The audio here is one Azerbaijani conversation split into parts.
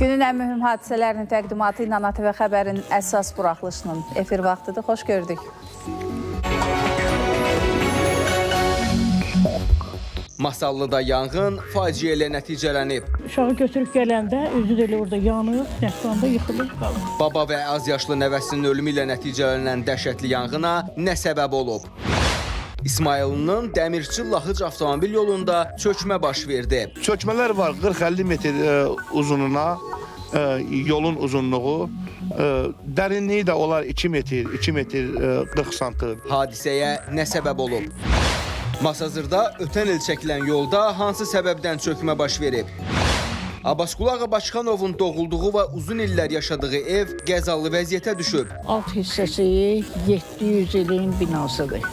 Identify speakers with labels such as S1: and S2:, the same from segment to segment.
S1: Günün ən mühüm hadisələrinin təqdimatı ilə ATV Xəbərin əsas buraxılışının efir vaxtıdır. Xoş gördük.
S2: Masallıda yanğın faciə ilə nəticələnib.
S3: Uşağı götürüb gələndə özü də elə orada yanıb, nəfranda yıxılıb qalıb.
S2: Baba və az yaşlı nəvəsinin ölümü ilə nəticələnən dəhşətli yanğına nə səbəb olub? İsmayıllının Dəmirçi Lahıc avtomobil yolunda çökmə baş verdi.
S4: Çökmələr var 40-50 metr uzununa, yolun uzunluğu, dərinliyi də olar 2 metr, 2 metr 40 santım.
S2: Hadisəyə nə səbəb olub? Masazırda ötən il çəkilən yolda hansı səbəbdən çökmə baş verib? Abbasqulu Ağa Bakıxanovun doğulduğu və uzun illər yaşadığı ev qəzalı vəziyyətə düşüb.
S5: Alt hissəsi 700 ilin binasıdır.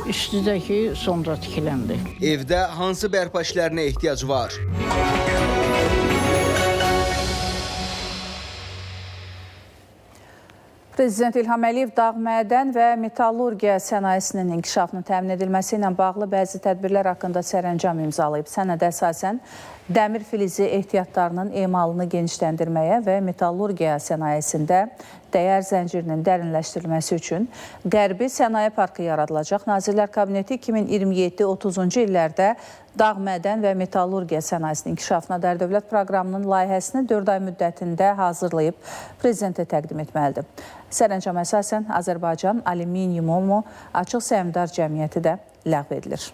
S5: Üstüdəki sonra tikiləndir.
S2: Evdə hansı bərpa işlərinə ehtiyac var?
S1: Prezident İlham Əliyev dağ mədən və metallurgiya sənayesinin inkişafının təmin edilməsi ilə bağlı bəzi tədbirlər haqqında sərəncam imzalayıb. Sənədə əsasən dəmir filizi ehtiyatlarının emalını genişləndirməyə və metallurgiya sənayesində dəyər zəncirinin dərinləşdirilməsi üçün Qərbi Sənaye Parkı yaradılacaq. Nazirlər Kabineti 2027-30-cu illərdə dağ mədən və metallurgiya sənayesinin inkişafına dair dövlət proqramının layihəsini 4 ay müddətində hazırlayıb prezidentə təqdim etməlidir. Sərəncama əsasən Azərbaycan Alüminiumu Açıq Səhmdar Cəmiyyəti də ləğv edilir.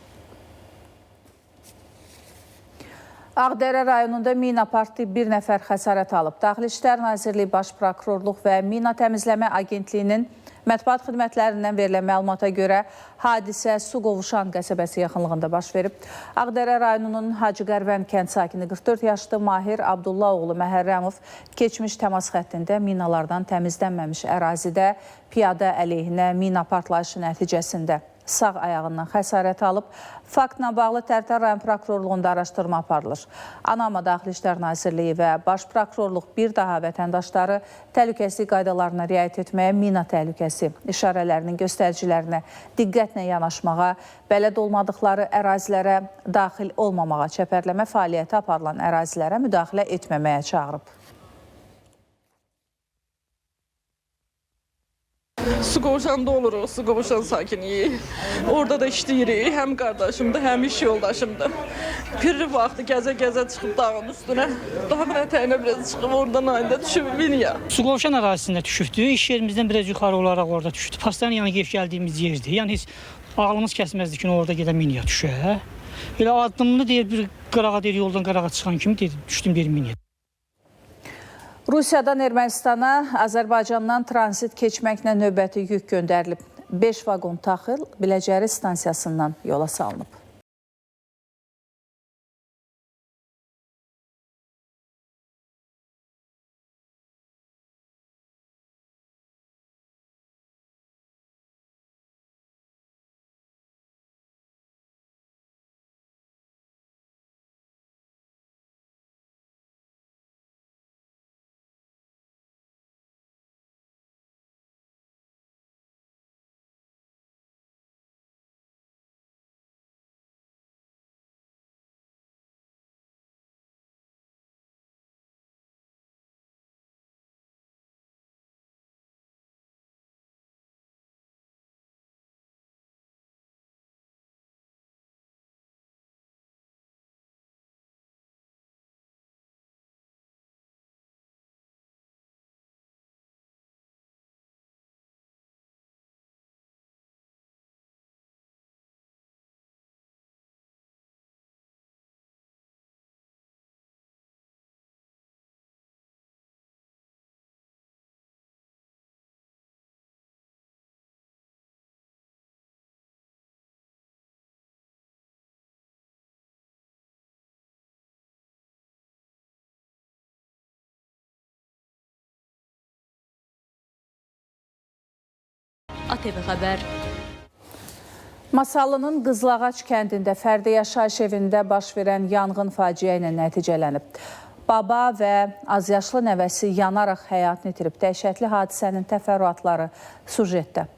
S1: Ağdərə rayonunda mina partlayıb bir nəfər xəsarət alıb. Daxili İşlər Nazirliyi Baş Prokurorluq və Mina Təmizləmə Agentliyinin mətbuat xidmətlərindən verilən məlumata görə hadisə Su Qovuşan qəsəbəsi yaxınlığında baş verib. Ağdərə rayonunun Hacı Qərvənd kənd sakini 44 yaşlı Mahir Abdullaoğlu Məhərrəmov keçmiş təmas xəttində minalardan təmizlənməmiş ərazidə piyada əleyhinə mina partlayışı nəticəsində sağ ayağından xəsarət alıb. Faktla bağlı Tərtər rayon prokurorluğunda araşdırma aparılır. ANAMA Daxili İşlər Nazirliyi və Baş Prokurorluq bir daha vətəndaşları təhlükəsizlik qaydalarına riayət etməyə, mina təhlükəsi işarələrinin göstəricilərinə diqqətlə yanaşmağa, bələd olmadıqları ərazilərə daxil olmamağa, çəpərləmə fəaliyyəti aparılan ərazilərə müdaxilə etməməyə çağırıb.
S6: Su Qovuşanda oluruq, Su Qovuşan sakiniyik. Orada da işləyirik, həm qardaşımdır, həm iş yoldaşımdır. Pirri vaxtı gəzə-gəzə çıxıb dağın üstünə, dağın ətəyinə biraz çıxıb oradan ayında düşüb viniya.
S7: Su Qovuşan ərazisində düşübdü, iş yerimizdən biraz yuxarı olaraq orada düşübdü. Pastanın yanı gedib gəldiyimiz yerdir. Yəni heç ağlımız kəsməzdi ki, orada gedə miniya düşə. Elə addımını deyir, bir qırağa deyir, yoldan qırağa çıxan kimi deyir, düşdüm deyir miniya.
S1: Rusiyadan Ermənistana Azərbaycandan transit keçməklə növbəti yük göndərilib. 5 vaqon taxıl Biləcəri stansiyasından yola salınıb.
S8: ATV Xəbər.
S1: Masallının Qızlağac kəndində fərdi yaşayış evində baş verən yanğın faciə ilə nəticələnib. Baba və azyaşlı nəvəsi yanaraq həyatını itirib. Dəhşətli hadisənin təfərrüatları sujetdə.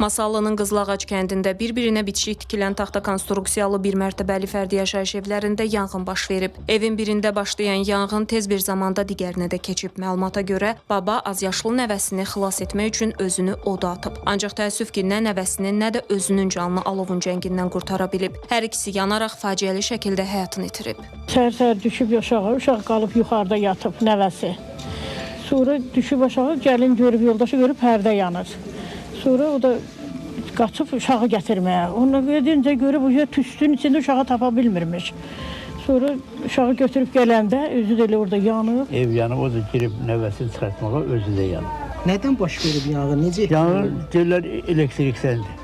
S8: Masallının Qızılağac kəndində bir-birinə bitişik tikilən taxta konstruksiyalı bir mərtəbəli fərdi yaşayış evlərində yanğın baş verib. Evin birində başlayan yanğın tez bir zamanda digərinə də keçib. Məlumata görə baba azyaşlı nəvəsini xilas etmək üçün özünü oda atıb. Ancaq təəssüf ki, nə nəvəsinin, nə də özünün canını alovun cəngindən qurtara bilib. Hər ikisi yanaraq faciəli şəkildə həyatını itirib.
S3: Səhər-səhər düşüb aşağı, uşaq qalıb yuxarıda yatıb nəvəsi. Sonra düşüb aşağı, gəlin görüb, yoldaşı görüb pərdə yanır. Sonra o da qaçıb uşağı gətirməyə. Onu gedincə görüb tüstünün içində uşağı tapa bilmirmiş. Sonra uşağı götürüb gələndə özü də elə orada yanıb.
S9: Ev yanıb, o da girib nəvəsini çıxartmağa, özü də yanıb.
S10: Nədən baş verib yanğın? Necə?
S9: Yanğın deyirlər elektrikdəndir.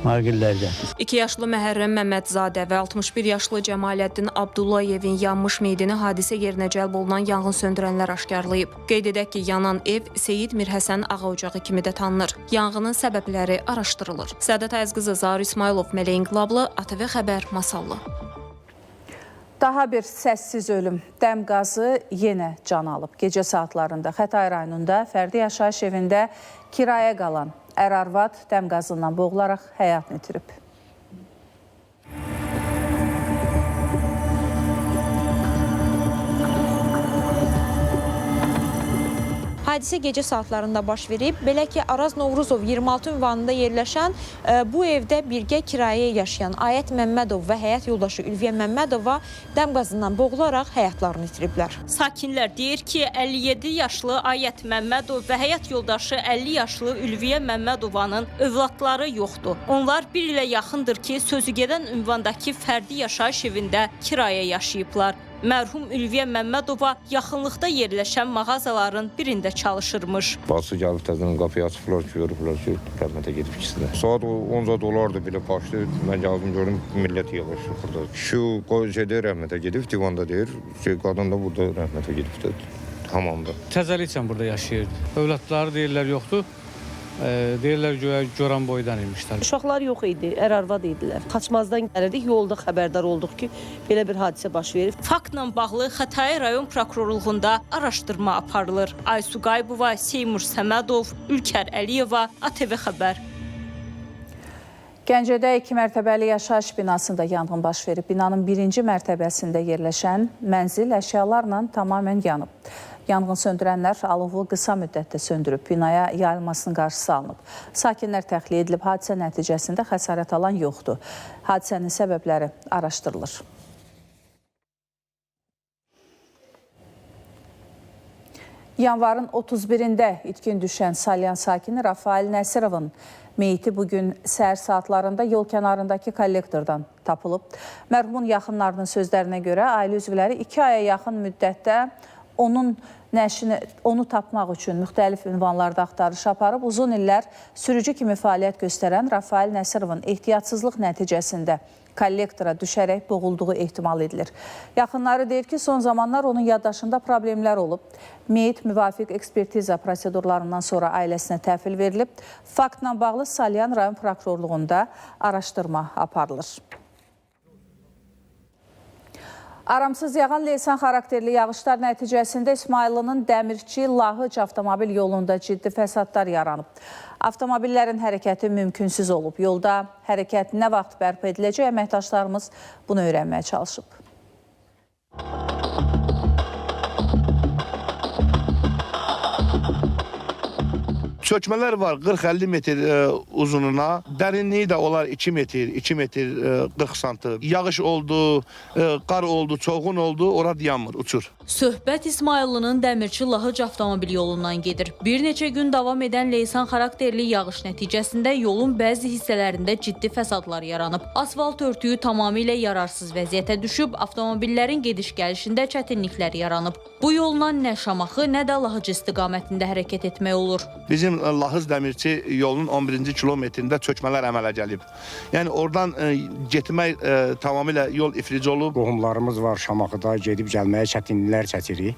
S9: Naqillərdən.
S8: 2 yaşlı Məhərrəm Məmmədzadə və 61 yaşlı Cəmaləddin Abdullayevin yanmış meyidini hadisə yerinə cəlb olunan yanğın söndürənlər aşkarlayıb. Qeyd edək ki, yanan ev Seyid Mirhəsən Ağa ocağı kimi də tanınır. Yanğının səbəbləri araşdırılır. Səadət Ayazqızı, Zaur İsmayılov, Mələk İnqilablı, ATV Xəbər, Masallı.
S1: Daha bir səssiz ölüm. Dəm qazı yenə can alıb. Gecə saatlarında Xətai rayonunda fərdi yaşayış evində kirayə qalan ər-arvad dəm qazından boğularaq həyatını itirib.
S11: Hadisə gecə saatlarında baş verib. Belə ki, Araz Novruzov 26 ünvanında yerləşən bu evdə birgə kirayə yaşayan Ayət Məmmədov və həyat yoldaşı Ülviyə Məmmədova dəm qazından boğularaq həyatlarını itiriblər.
S12: Sakinlər deyir ki, 57 yaşlı Ayət Məmmədov və həyat yoldaşı 50 yaşlı Ülviyə Məmmədovanın övladları yoxdur. Onlar bir ilə yaxındır ki, sözügedən ünvandakı fərdi yaşayış evində kirayə yaşayıblar. Mərhum Ülviyə Məmmədova yaxınlıqda yerləşən mağazaların birində çalışırmış.
S13: Bacısı gəlib təzədən qapıyı açıblar ki, görüblər ki, rəhmətə gedib ikisi də. Saat 10 dolardı belə başdı. Mən gəldim gördüm, millət yığışır burada. Şu şeydə rəhmətə gedib, divanda deyir ki, qadın da burada rəhmətə gedib də, hamamda.
S14: Təzəlikcə burada yaşayırdı. Övladları deyirlər yoxdur. Deyirlər güya Goran boydan imişlər.
S15: Uşaqlar yox idi, ər-arvad idilər. Xaçmazdan gəlirdik, yolda xəbərdar olduq ki, belə bir hadisə baş verib.
S12: Faktla bağlı Xətai rayon prokurorluğunda araşdırma aparılır. Aysu Qaybova, Seymur Səmədov, Ülkər Əliyeva, ATV Xəbər.
S1: Gəncədə 2 mərtəbəli yaşayış binasında yanğın baş verib. Binanın birinci mərtəbəsində yerləşən mənzil əşyalarla tamamilə yanıb. Yanğın söndürənlər alovu qısa müddətdə söndürüb, binaya yayılmasının qarşısı alınıb. Sakinlər təxliyə edilib, hadisə nəticəsində xəsarət alan yoxdur. Hadisənin səbəbləri araşdırılır. Yanvarın 31-də itkin düşən Salyan sakini Rafael Nəsirovun meyiti bugün səhər saatlarında yol kənarındakı kollektordan tapılıb. Mərhumun yaxınlarının sözlərinə görə ailə üzvləri 2 aya yaxın müddətdə onun nəşini, onu tapmaq üçün müxtəlif ünvanlarda axtarış aparıb. Uzun illər sürücü kimi fəaliyyət göstərən Rafael Nəsirovun ehtiyatsızlıq nəticəsində kollektora düşərək boğulduğu ehtimal edilir. Yaxınları deyir ki, son zamanlar onun yaddaşında problemlər olub. Meyit müvafiq ekspertiza prosedurlarından sonra ailəsinə təhvil verilib. Faktla bağlı Salyan rayon prokurorluğunda araşdırma aparılır. Aramsız yağan leysan xarakterli yağışlar nəticəsində İsmayıllının Dəmirçi Lahıc avtomobil yolunda ciddi fəsadlar yaranıb. Avtomobillərin hərəkəti mümkünsüz olub. Yolda hərəkət nə vaxt bərpa ediləcək, əməkdaşlarımız bunu öyrənməyə çalışıb.
S4: Çökmələr var 40-50 metr uzununa, dərinliyi də olar 2 metr, 2 metr 40 santı. Yağış oldu, qar oldu, çoğun oldu, ora dayanmır, uçur.
S16: Söhbət İsmayıllının Dəmirçi Lahıc avtomobil yolundan gedir. Bir neçə gün davam edən leysan xarakterli yağış nəticəsində yolun bəzi hissələrində ciddi fəsadlar yaranıb. Asfalt örtüyü tamamilə yararsız vəziyyətə düşüb, avtomobillərin gediş-gəlişində çətinliklər yaranıb. Bu yolla nə Şamaxı, nə də Lahıc istiqamətində hərəkət etmək olur.
S4: Bizim Lahıc Dəmirçi yolunun 11-ci kilometrində çökmələr əmələ gəlib. Yəni oradan getmək tamamilə yol iflic olub.
S17: Qohumlarımız var Şamaxıda, gedib gəlməyə çətinliklər çəkirik.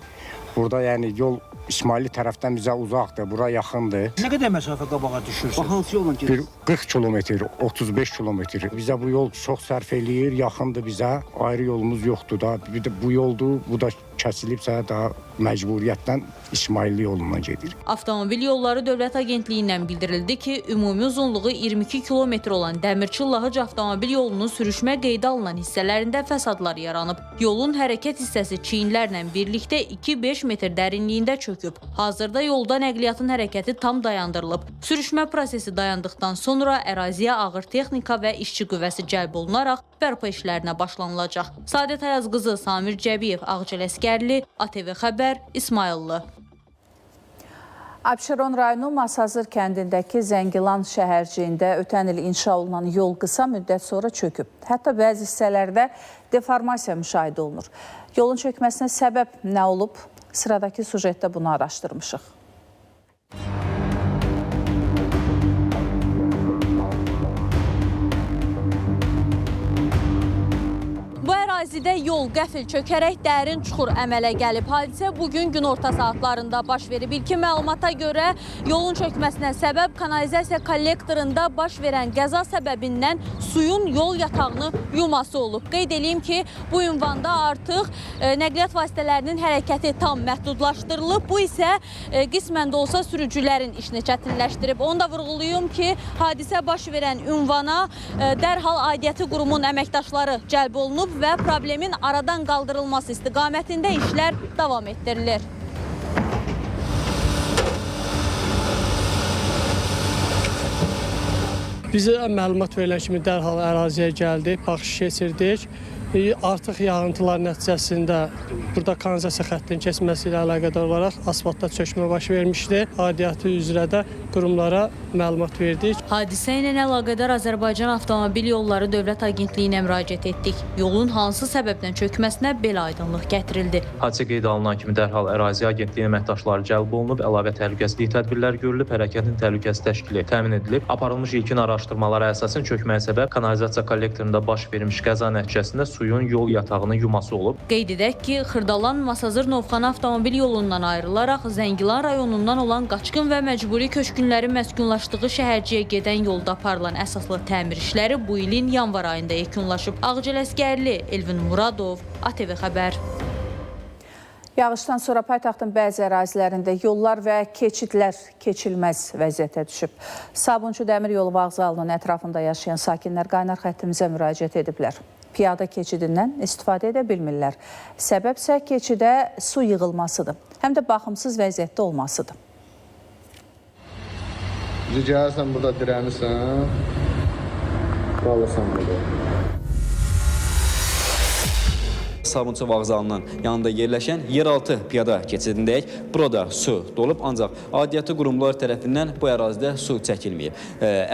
S17: Burada yəni yol İsmailli tərəfdən bizə uzaqdır, bura yaxındır.
S10: Nə qədər məsafə qabağa düşürsünüz? Hansı yolla
S17: gedirsiz? Bir 40 kilometr, 35 kilometr. Bizə bu yol çox sərf eləyir, yaxındır bizə. Ayrı yolumuz yoxdur da. Bir də bu yoldur, bu da kəsilibsə daha məcburiyyətdən İsmailli yolundan gedir.
S16: Avtomobil Yolları Dövlət Agentliyindən bildirildi ki, ümumi uzunluğu 22 kilometr olan Dəmirçi-Lahıc avtomobil yolunun sürüşmə qeydə alınan hissələrində fəsadlar yaranıb. Yolun hərəkət hissəsi çiyinlərlə birlikdə 2-5 metr dərinliyində çöküb. Hazırda yolda nəqliyyatın hərəkəti tam dayandırılıb. Sürüşmə prosesi dayandıqdan sonra əraziyə ağır texnika və işçi qüvvəsi cəlb olunaraq bərpa işlərinə başlanılacaq. Sadət Ayazqızı, Samir Cəbiyev, Ağcəl Əsgərli, ATV Xəbər, İsmayıllı.
S1: Abşeron rayonu Masazır kəndindəki Zəngilan şəhərciyində ötən il inşa olunan yol qısa müddət sonra çöküb. Hətta bəzi hissələrdə deformasiya müşahidə olunur. Yolun çökməsinə səbəb nə olub? Sıradakı sujetdə bunu araşdırmışıq.
S16: Bu ərazidə yol qəfil çökərək dərin çuxur əmələ gəlib. Hadisə bugün günorta saatlarında baş verib. İlkin məlumata görə yolun çökməsinə səbəb kanalizasiya kollektorunda baş verən qəza səbəbindən suyun yol yatağını yuması olub. Qeyd eləyim ki, bu ünvanda artıq nəqliyyat vasitələrinin hərəkəti tam məhdudlaşdırılıb. Bu isə qismən də olsa sürücülərin işini çətinləşdirib. Onu da vurğulayım ki, hadisə baş verən ünvana dərhal aidiyyəti qurumun əməkdaşları cəlb olunub və problemin aradan qaldırılması istiqamətində işlər davam etdirilir.
S18: Bizə məlumat verilən kimi dərhal əraziyə gəldik, baxış keçirdik. Artıq yağıntılar nəticəsində burada kanalizasiya xəttinin keçməsi ilə əlaqədar olaraq asfaltda çökmə baş vermişdi. Aidiyyatı üzrə də qurumlara məlumat verdik.
S16: Hadisə ilə əlaqədar Azərbaycan Avtomobil Yolları Dövlət Agentliyinə müraciət etdik. Yolun hansı səbəbdən çökməsinə belə aydınlıq gətirildi.
S19: Hadisə qeydə alınan kimi dərhal ərazi agentliyin əməkdaşları cəlb olunub, əlavə təhlükəsizlik tədbirləri görülüb, hərəkətin təhlükəsiz təşkili təmin edilib. Aparılmış ilkin araşdırmalara əsasən çökməyə səbəb kanalizasiya kollektorunda baş vermiş qəza nəticəsində suyun yol yatağının yuması olub.
S16: Qeyd edək ki, Xırdalan Masazır Novxanı avtomobil yolundan ayrılaraq Zəngilan rayonundan olan qaçqın və məcburi köçkünlərin məskunlaşdığı şəhərciyə gedən yolda aparılan əsaslı təmir işləri bu ilin yanvar ayında yekunlaşıb. Ağcəl Əsgərli, Elvin Muradov, ATV Xəbər.
S1: Yağışdan sonra paytaxtın bəzi ərazilərində yollar və keçidlər keçilməz vəziyyətə düşüb. Sabunçu dəmir yolu vağzalının ətrafında yaşayan sakinlər qaynar xəttimizə müraciət ediblər. Piyada keçidindən istifadə edə bilmirlər. Səbəb isə keçidə su yığılmasıdır. Həm də baxımsız vəziyyətdə olmasıdır.
S20: Gəlirsən burada dirənirsən, qalırsan burada.
S21: Sabunçu vağzalının yanında yerləşən yeraltı piyada keçidindəyik. Burada su dolub, ancaq aidiyyatı qurumlar tərəfindən bu ərazidə su çəkilməyib.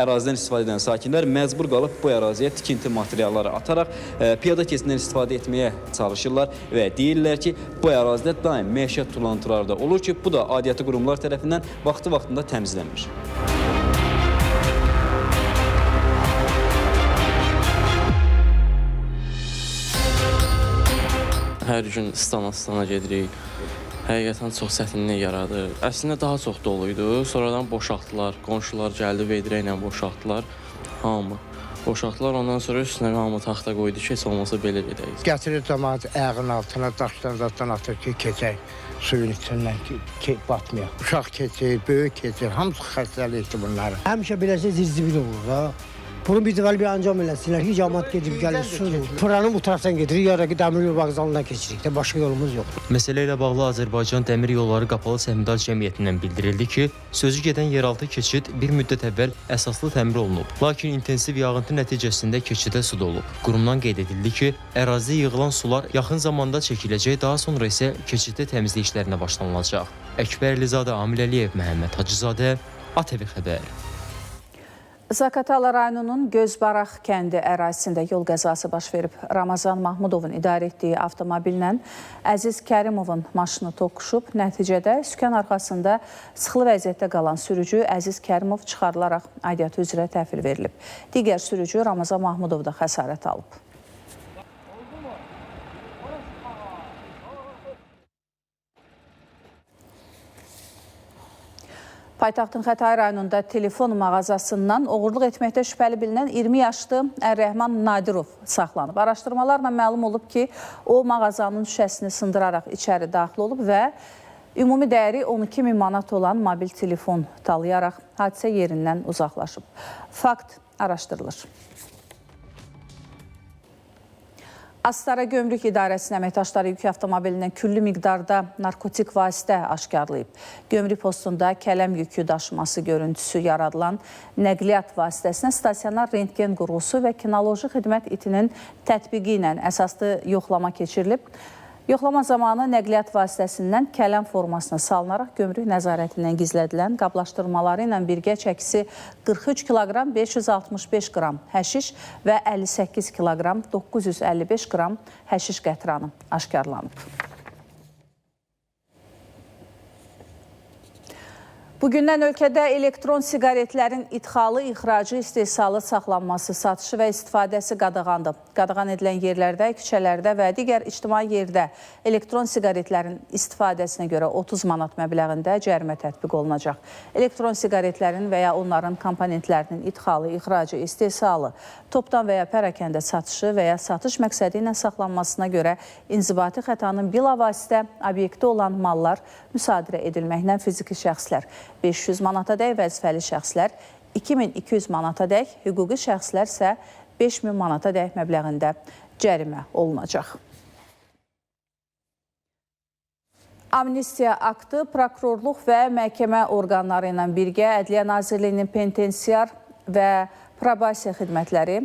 S21: Ərazidən istifadə edən sakinlər məcbur qalıb bu əraziyə tikinti materialları ataraq piyada keçidindən istifadə etməyə çalışırlar və deyirlər ki, bu ərazidə daim məişət tullantıları da olur ki, bu da aidiyyatı qurumlar tərəfindən vaxtı-vaxtında təmizlənmir.
S22: Hər gün stana-stana gedirik. Həqiqətən çox çətinlik yaradır. Əslində daha çox doluydu. Sonradan boşaltdılar. Qonşular gəldi, vedrə ilə boşaltdılar. Hamı boşaltdılar. Ondan sonra üstünə hamı taxta qoydu ki, heç olmasa belə gedək.
S23: Gətirir camaat ayağının altına daşdan zaddan atır ki, keçək suyun içindən ki, batmayaq. Uşaq keçir, böyük keçir, hamısı xəstəlikdir bunları.
S24: Həmişə beləcə zirzibil olur da. Bunu bir deməli bir ancam eləsinlər ki, camaat gedib gəlir, su Turanın bu tərəfdən gedirik, ya da ki, dəmir yol vağzalından keçirik də, başqa yolumuz yoxdur.
S25: Məsələ ilə bağlı Azərbaycan Dəmir Yolları Qapalı Səhmdar Cəmiyyətindən bildirildi ki, sözü gedən yeraltı keçid bir müddət əvvəl əsaslı təmir olunub. Lakin intensiv yağıntı nəticəsində keçidə su dolub. Qurumdan qeyd edildi ki, ərazidə yığılan sular yaxın zamanda çəkiləcək, daha sonra isə keçiddə təmizlik işlərinə başlanılacaq. Əkbər Əlizadə, Amil Əliyev, Məhəmməd Hacızadə, ATV Xəbər.
S1: Zaqatala rayonunun Gözbaraq kəndi ərazisində yol qəzası baş verib. Ramazan Mahmudovun idarə etdiyi avtomobillə Əziz Kərimovun maşını toqquşub. Nəticədə sükan arxasında sıxılı vəziyyətdə qalan sürücü Əziz Kərimov çıxarılaraq aidiyyatı üzrə təhvil verilib. Digər sürücü Ramazan Mahmudov da xəsarət alıb. Paytaxtın Xətai rayonunda telefon mağazasından oğurluq etməkdə şübhəli bilinən 20 yaşlı Ərrəhman Nadirov saxlanıb. Araşdırmalarla məlum olub ki, o mağazanın şüşəsini sındıraraq içəri daxil olub və ümumi dəyəri 12 min manat olan mobil telefon talayaraq hadisə yerindən uzaqlaşıb. Fakt araşdırılır. Astara Gömrük İdarəsinin əməkdaşları yük avtomobilindən küllü miqdarda narkotik vasitə aşkarlayıb. Gömrük postunda kələm yükü daşıması görüntüsü yaradılan nəqliyyat vasitəsinə stasionar rentgen qurğusu və kinoloji xidmət itinin tətbiqi ilə əsaslı yoxlama keçirilib. Yoxlama zamanı nəqliyyat vasitəsindən kələm formasına salınaraq gömrük nəzarətindən gizlədilən qablaşdırmaları ilə birgə çəkisi 43 kiloqram 565 qram həşiş və 58 kiloqram 955 qram həşiş qətranı aşkarlanıb. Bugündən ölkədə elektron siqaretlərin idxalı, ixracı, istehsalı, saxlanması, satışı və istifadəsi qadağandır. Qadağan edilən yerlərdə, küçələrdə və digər ictimai yerdə elektron siqaretlərin istifadəsinə görə 30 manat məbləğində cərimə tətbiq olunacaq. Elektron siqaretlərin və ya onların komponentlərinin idxalı, ixracı, istehsalı, topdan və ya pərakəndə satışı və ya satış məqsədi ilə saxlanmasına görə inzibati xətanın bilavasitə obyekti olan mallar müsadirə edilməklə fiziki şəxslər 500 manata dək, vəzifəli şəxslər 2200 manata dək, hüquqi şəxslər isə 5000 manata dək məbləğində cərimə olunacaq. Amnistiya aktı prokurorluq və məhkəmə orqanları ilə birgə Ədliyyə Nazirliyinin penitensiar və probasiya xidmətləri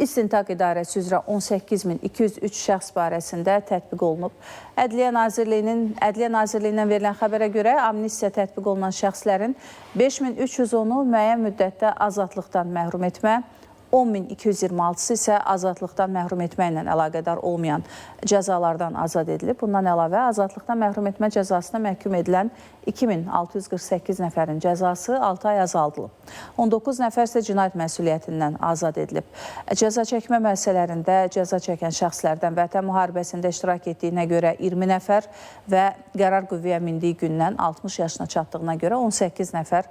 S1: İstintaq İdarəsi üzrə 18.203 şəxs barəsində tətbiq olunub. Ədliyyə Nazirliyindən verilən xəbərə görə amnistiya tətbiq olunan şəxslərin 5310-u müəyyən müddətdə azadlıqdan məhrum etmə, 10.226-sı isə azadlıqdan məhrum etməklə əlaqədar olmayan cəzalardan azad edilib. Bundan əlavə azadlıqdan məhrum etmə cəzasına məhkum edilən 2648 nəfərin cəzası 6 ay azaldılıb. 19 nəfər isə cinayət məsuliyyətindən azad edilib. Cəza çəkmə müəssisələrində cəza çəkən şəxslərdən vətən müharibəsində iştirak etdiyinə görə 20 nəfər və qərar qüvvəyə mindiyi gündən 60 yaşına çatdığına görə 18 nəfər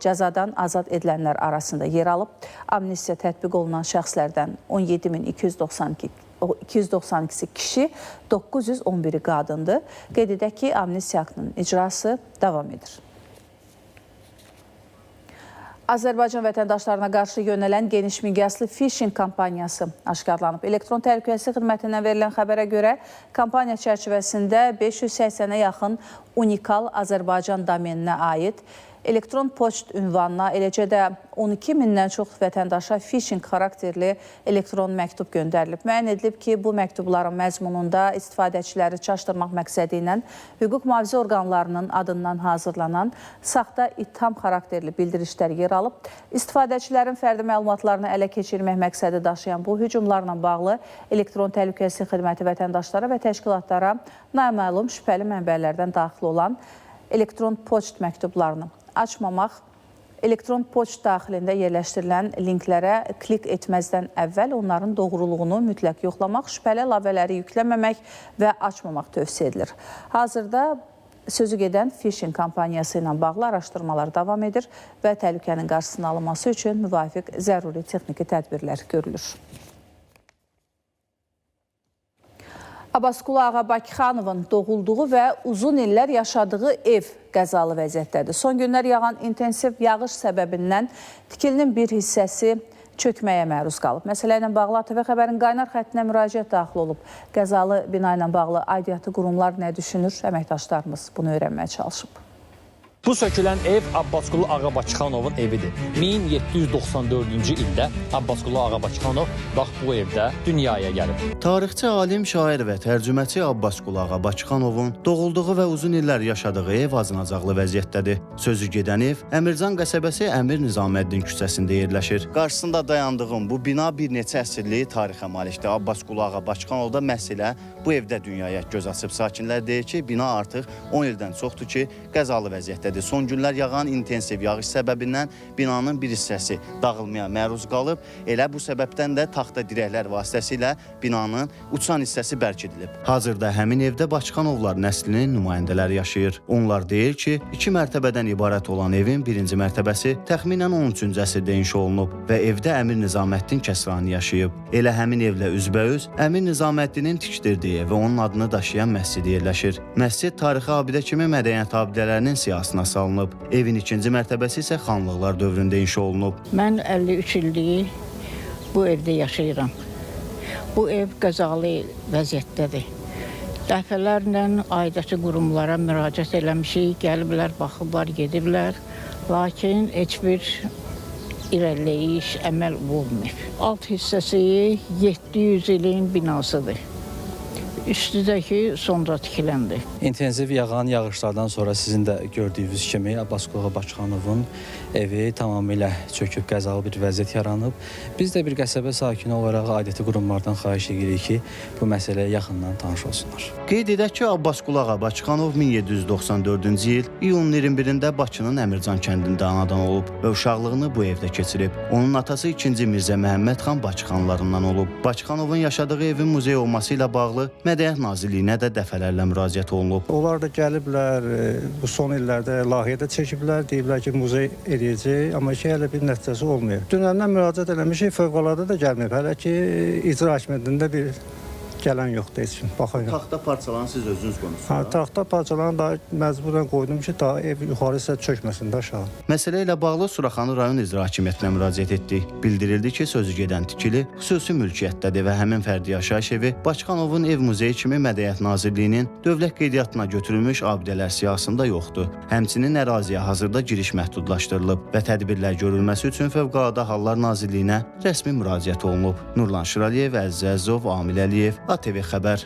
S1: cəzadan azad edilənlər arasında yer alıb. Amnistiya tətbiq olunan şəxslərdən 17.292-si kişi, 911-i qadındır. Qeyd edək ki, amnistiya aktının icrası davam edir. Azərbaycan vətəndaşlarına qarşı yönələn geniş miqyaslı phishing kampaniyası aşkarlanıb. Elektron Təhlükəsizlik Xidmətindən verilən xəbərə görə kampaniya çərçivəsində 580-ə yaxın unikal Azərbaycan domeninə aid elektron poçt ünvanına, eləcə də 12 mindən çox vətəndaşa phishing xarakterli elektron məktub göndərilib. Müəyyən edilib ki, bu məktubların məzmununda istifadəçiləri çaşdırmaq məqsədi ilə hüquq mühafizə orqanlarının adından hazırlanan saxta ittiham xarakterli bildirişlər yer alıb. İstifadəçilərin fərdi məlumatlarını ələ keçirmək məqsədi daşıyan bu hücumlarla bağlı Elektron Təhlükəsizlik Xidməti vətəndaşlara və təşkilatlara naməlum şübhəli mənbələrdən daxil olan elektron poçt məktublarını açmamaq, elektron poçt daxilində yerləşdirilən linklərə klik etməzdən əvvəl onların doğruluğunu mütləq yoxlamaq, şübhəli əlavələri yükləməmək və açmamaq tövsiyə edilir. Hazırda sözü gedən phishing kampaniyası ilə bağlı araşdırmalar davam edir və təhlükənin qarşısının alınması üçün müvafiq zəruri texniki tədbirlər görülür. Abbasqulu Ağa Bakıxanovun doğulduğu və uzun illər yaşadığı ev qəzalı vəziyyətdədir. Son günlər yağan intensiv yağış səbəbindən tikilinin bir hissəsi çökməyə məruz qalıb. Məsələ ilə bağlı ATV Xəbərin qaynar xəttinə müraciət daxil olub. Qəzalı bina ilə bağlı aidiyyatı qurumlar nə düşünür? Əməkdaşlarımız bunu öyrənməyə çalışıb.
S2: Bu sökülən ev Abbasqulu Ağa Bakıxanovun evidir. 1794-cü ildə Abbasqulu Ağa Bakıxanov bax bu evdə dünyaya gəlib.
S3: Tarixçi, alim, şair və tərcüməçi Abbasqulu Ağa Bakıxanovun doğulduğu və uzun illər yaşadığı ev acınacaqlı vəziyyətdədir. Sözü gedən ev Əmircan qəsəbəsi Əmir Nizaməddin küçəsində yerləşir. Qarşısında dayandığım bu bina bir neçə əsrlik tarixə malikdir. Abbasqulu Ağa Bakıxanov da məhz elə bu evdə dünyaya göz açıb. Sakinlər deyir ki, bina artıq 10 ildən çoxdur ki, qəzalı vəziyyətdədir. vəziyyətdədir. Son günlər yağan intensiv yağış səbəbindən binanın bir hissəsi dağılmaya məruz qalıb. Elə bu səbəbdən də taxta dirəklər vasitəsilə binanın uçan hissəsi bərkidilib. Hazırda həmin evdə Bakıxanovlar nəslinin nümayəndələri yaşayır. Onlar deyir ki, 2 mərtəbədən ibarət olan evin birinci mərtəbəsi təxminən 13-cü əsrdə inşa olunub və evdə Əmir Nizaməddin Kəsrani yaşayıb. Elə həmin evlə üzbəüz Əmir Nizaməddinin tikdirdiyi və onun adını daşıyan məscid yerləşir. Məscid tarixi abidə kimi mədəniyyət abidələrinin siyahısına salınıb. Evin ikinci mərtəbəsi isə xanlıqlar dövründə inşa olunub.
S5: Mən 53 illik bu evdə yaşayıram. Bu ev qəzalı vəziyyətdədir. Dəfələrlə aidiyyəti qurumlara müraciət eləmişik, gəliblər, baxıblar, gediblər. Lakin heç bir irəliləyiş, əməl olmayıb. Alt hissəsi 700 ilin binasıdır. Üstüdəki sonra tikiləndir.
S6: İntensiv yağan yağışlardan sonra sizin də gördüyünüz kimi Abbasqulu Ağa Bakıxanovun evi tamamilə çöküb, qəzalı bir vəziyyət yaranıb. Biz də bir qəsəbə sakini olaraq aidiyyəti qurumlardan xahiş edirik ki, bu məsələyə yaxından tanış olsunlar.
S3: Qeyd edək ki, Abbasqulu Ağa Bakıxanov 1794-cü il iyunun 21-də Bakının Əmircan kəndində anadan olub və uşaqlığını bu evdə keçirib. Onun atası 2-ci Mirzə Məhəmməd xan Bakıxanlarından olub. Bakıxanovun yaşadığı evin muzey olması ilə bağlı Mədəniyyət Nazirliyinə də dəfələrlə müraciət olunub.
S7: Onlar da gəliblər, bu son illərdə layihədə çəkiblər, deyiblər ki, muzey eləyəcək, amma ki, hələ bir nəticəsi olmayıb. Dünəndən müraciət eləmişik, fövqəladə də gəlməyib. Hələ ki, icra hakimiyyətində bir gələn yoxdur heç kim, baxan yox.
S3: Taxta parçalarını siz özünüz qoymusunuz?
S7: Hə, taxta parçalarını daha məcburən qoydum ki, daha ev yuxarı hissə çökməsin də aşağı.
S3: Məsələ ilə bağlı Suraxanı rayon icra hakimiyyətinə müraciət etdik. Bildirildi ki, sözü gedən tikili xüsusi mülkiyyətdədir və həmin fərdi yaşayış evi Bakıxanovun ev muzeyi kimi Mədəniyyət Nazirliyinin dövlət qeydiyyatına götürülmüş abidələr siyahısında yoxdur. Həmçinin əraziyə hazırda giriş məhdudlaşdırılıb və tədbirlər görülməsi üçün Fövqəladə Hallar Nazirliyinə rəsmi müraciət olunub. Nurlan Şiraliyev, Əziz Əzizov, Amil Əliyev, ATV Xəbər.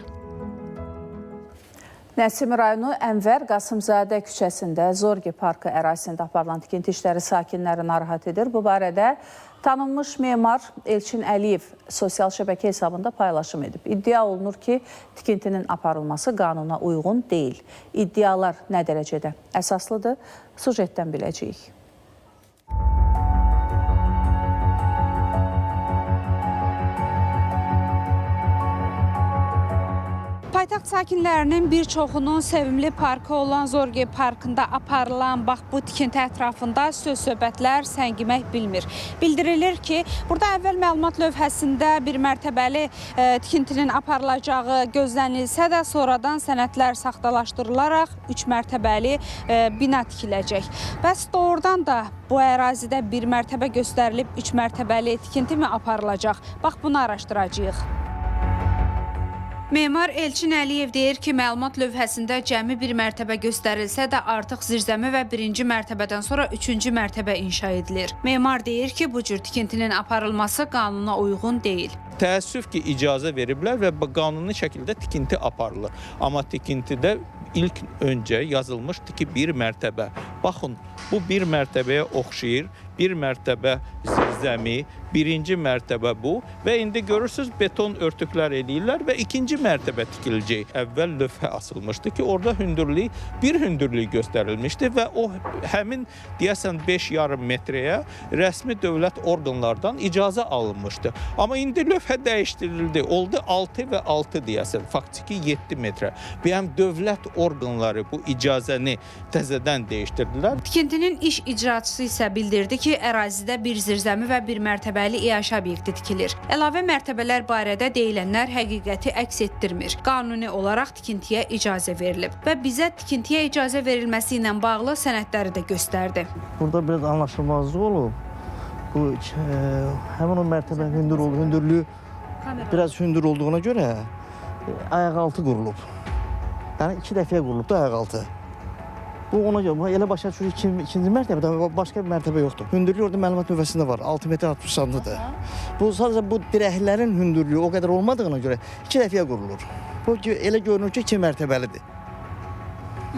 S1: Nəsimi rayonu Ənvər Qasımzadə küçəsində Zorgi Parkı ərazisində aparılan tikinti işləri sakinləri narahat edir. Bu barədə tanınmış memar Elçin Əliyev sosial şəbəkə hesabında paylaşım edib. İddia olunur ki, tikintinin aparılması qanuna uyğun deyil. İddialar nə dərəcədə əsaslıdır? Sujetdən biləcəyik.
S8: Paytaxt sakinlərinin bir çoxunun sevimli parkı olan Zorgi Parkında aparılan bax bu tikinti ətrafında söz-söhbətlər səngimək bilmir. Bildirilir ki, burada əvvəl məlumat lövhəsində bir mərtəbəli tikintinin aparılacağı gözlənilsə də sonradan sənədlər saxtalaşdırılaraq 3 mərtəbəli bina tikiləcək. Bəs doğrudan da bu ərazidə bir mərtəbə göstərilib 3 mərtəbəli tikinti mi aparılacaq? Bax bunu araşdıracağıq. Memar Elçin Əliyev deyir ki, məlumat lövhəsində cəmi bir mərtəbə göstərilsə də artıq zirzəmi və birinci mərtəbədən sonra üçüncü mərtəbə inşa edilir. Memar deyir ki, bu cür tikintinin aparılması qanuna uyğun deyil.
S9: Təəssüf ki, icazə veriblər və qanuni şəkildə tikinti aparılır. Amma tikintidə ilk öncə yazılmışdı ki, bir mərtəbə. Baxın, bu bir mərtəbəyə oxşayır. Bir mərtəbə zirzəmi, birinci mərtəbə bu və indi görürsünüz beton örtüklər eləyirlər və ikinci mərtəbə tikiləcək. Əvvəl lövhə asılmışdı ki, orada hündürlük, bir hündürlük göstərilmişdi və o həmin deyəsən 5,5 metreyə rəsmi dövlət orqanlardan icazə alınmışdı. Amma indi lövhə dəyişdirildi, oldu 6 və 6 deyəsən, faktiki 7 metrə. Və həm dövlət orqanları bu icazəni təzədən dəyişdirdilər.
S8: Tikintinin iş icraçısı isə bildirdi ki, ərazidə bir zirzəmi və bir mərtəbəli iaşə obyekti tikilir. Əlavə mərtəbələr barədə deyilənlər həqiqəti əks etdirmir. Qanuni olaraq tikintiyə icazə verilib və bizə tikintiyə icazə verilməsi ilə bağlı sənədləri də göstərdi.
S26: Burada biraz anlaşılmazlıq olub. Bu həmin o mərtəbə hündür oldu, hündürlüyü biraz hündür olduğuna görə ayaqaltı qurulub. Yəni 2 dəfəyə qurulub da ayaqaltı. Bu ona görə, elə başa düşür ki, ikinci mərtəbədə başqa bir mərtəbə yoxdur. Hündürlüyü orada məlumat lövhəsində var, 6 metr 60 santıdır. Bu sadəcə bu dirəklərin hündürlüyü o qədər olmadığına görə 2 dəfəyə qurulur. Bu elə görünür ki, 2 mərtəbəlidir.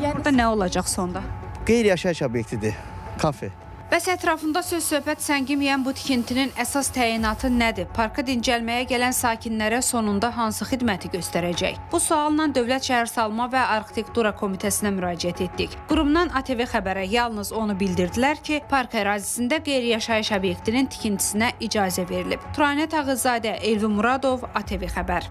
S8: Yəni burada nə olacaq sonda?
S26: Qeyri-yaşayış obyektidir, kafe.
S8: Bəs ətrafında söz-söhbət səngiməyən bu tikintinin əsas təyinatı nədir? Parka dincəlməyə gələn sakinlərə sonunda hansı xidməti göstərəcək? Bu sualla Dövlət Şəhərsalma və Arxitektura Komitəsinə müraciət etdik. Qurumdan ATV Xəbərə yalnız onu bildirdilər ki, park ərazisində qeyri-yaşayış obyektinin tikintisinə icazə verilib. Turanə Tağızadə, Elvi Muradov, ATV Xəbər.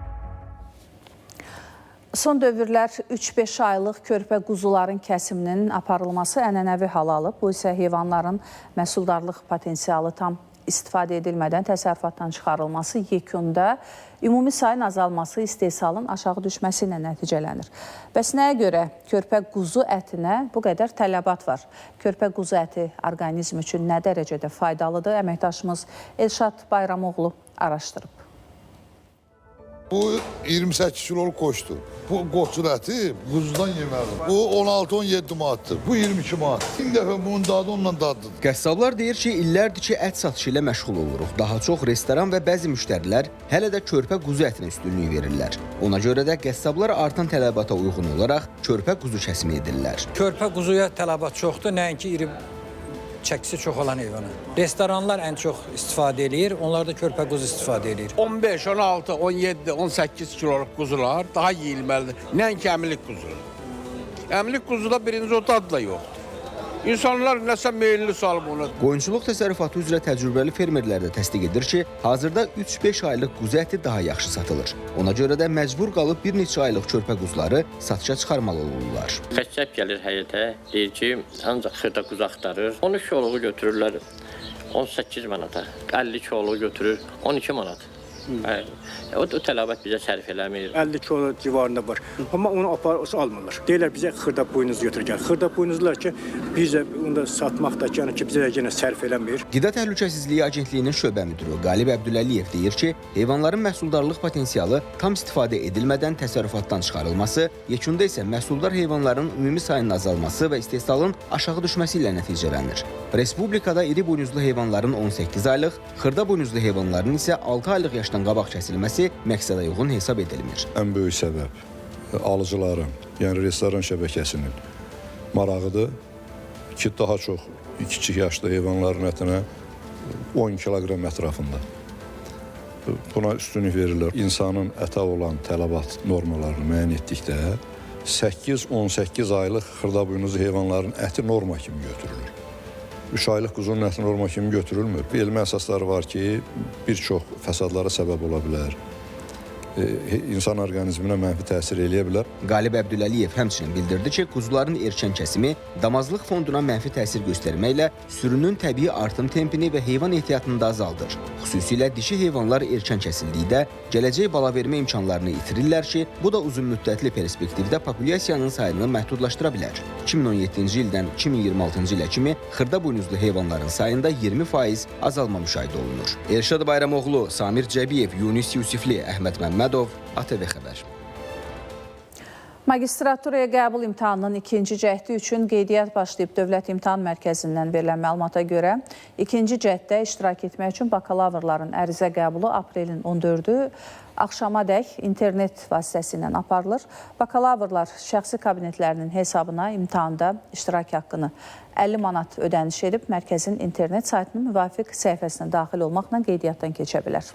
S1: Son dövrlər 3-5 aylıq körpə quzuların kəsiminin aparılması ənənəvi hal alıb. Bu isə heyvanların məhsuldarlıq potensialı tam istifadə edilmədən təsərrüfatdan çıxarılması, yekunda ümumi sayın azalması, istehsalın aşağı düşməsi ilə nəticələnir. Bəs nəyə görə körpə quzu ətinə bu qədər tələbat var? Körpə quzu əti orqanizm üçün nə dərəcədə faydalıdır? Əməkdaşımız Elşad Bayramoğlu araşdırıb.
S4: Bu 28 kiloluk qoçdur. Bu qoçun əti quzudan yeməlidir. Bu 16-17 manatdır. Bu 22 manat. Bir dəfə bunun dadı onunla dadlıdır.
S11: Qəssablar deyir ki, illərdir ki, ət satışı ilə məşğul oluruq. Daha çox restoran və bəzi müştərilər hələ də körpə quzu ətinə üstünlük verirlər. Ona görə də qəssablar artan tələbata uyğun olaraq körpə quzu kəsimi edirlər.
S12: Körpə quzuya tələbat çoxdur, nəinki iri çəkisi çox olan heyvana. Restoranlar ən çox istifadə eləyir, onlar da körpə quzu istifadə eləyir.
S13: 15, 16, 17, 18 kiloluq quzular daha yeyilməlidir. Nəinki əmlik quzular. Əmlik quzuda birinci o dad da yoxdur. İnsanlar nəsə meyilli salıb onu.
S11: Qoyunçuluq təsərrüfatı üzrə təcrübəli fermerlər də təsdiq edir ki, hazırda 3-5 aylıq quzu əti daha yaxşı satılır. Ona görə də məcbur qalıb bir neçə aylıq körpə quzuları satışa çıxarmalı olurlar.
S14: Qəssab gəlir həyətə, deyir ki, ancaq xırda quzu axtarır. 13 kiloluğu götürürlər 18 manata, 50 kiloluğu götürür 12 manat. O tələbat bizə sərf eləmir.
S15: 50 kilo civarında var. Amma onu almırlar. Deyirlər bizə xırda buynuz götür gəl. Xırda buynuzlar ki, bizə onu da satmaq da ki, yəni ki, bizə yenə sərf eləmir.
S11: Qida Təhlükəsizliyi Agentliyinin şöbə müdiri Qalib Əbdüləliyev deyir ki, heyvanların məhsuldarlıq potensialı tam istifadə edilmədən təsərrüfatdan çıxarılması, yekunda isə məhsuldar heyvanların ümumi sayının azalması və istehsalın aşağı düşməsi ilə nəticələnir. Respublikada iri buynuzlu heyvanların 18 aylıq, xırda buynuzlu heyvanların isə 6 aylıq yaşdan qabaq kəsilməsi məqsədə uyğun hesab edilmir.
S4: Ən böyük səbəb alıcıların, yəni restoran şəbəkəsinin marağıdır ki, daha çox kiçik yaşlı heyvanların ətinə 10 kiloqram ətrafında. Buna üstünlük verirlər. İnsanın ətə olan tələbat normalarını müəyyən etdikdə 8-18 aylıq xırda buynuzlu heyvanların əti norma kimi götürülür. 3 aylıq quzunun əti norma kimi götürülmür. Elmi əsasları var ki, bir çox fəsadlara səbəb ola bilər. İnsan orqanizminə mənfi təsir eləyə bilər.
S11: Qalib Əbdüləliyev həmçinin bildirdi ki, quzuların erkən kəsimi damazlıq fonduna mənfi təsir göstərməklə sürünün təbii artım tempini və heyvan ehtiyatını da azaldır. Xüsusilə dişi heyvanlar erkən kəsildikdə gələcək balavermə imkanlarını itirirlər ki, bu da uzunmüddətli perspektivdə populyasiyanın sayını məhdudlaşdıra bilər. 2017-ci ildən 2026-cı ilə kimi xırda buynuzlu heyvanların sayında 20% azalma müşahidə olunur. Elşad Bayramoğlu, Samir Cəbiyev, Yunis Yusifli, Əhməd Məmmədov, ATV Xəbər.
S1: Magistraturaya qəbul imtahanının ikinci cəhdi üçün qeydiyyat başlayıb. Dövlət İmtahan Mərkəzindən verilən məlumata görə ikinci cəhddə iştirak etmək üçün bakalavrların ərizə qəbulu aprelin 14-ü axşamadək internet vasitəsilə aparılır. Bakalavrlar şəxsi kabinetlərinin hesabına imtahanda iştirak haqqını 50 manat ödəniş edib mərkəzin internet saytının müvafiq səhifəsinə daxil olmaqla qeydiyyatdan keçə bilər.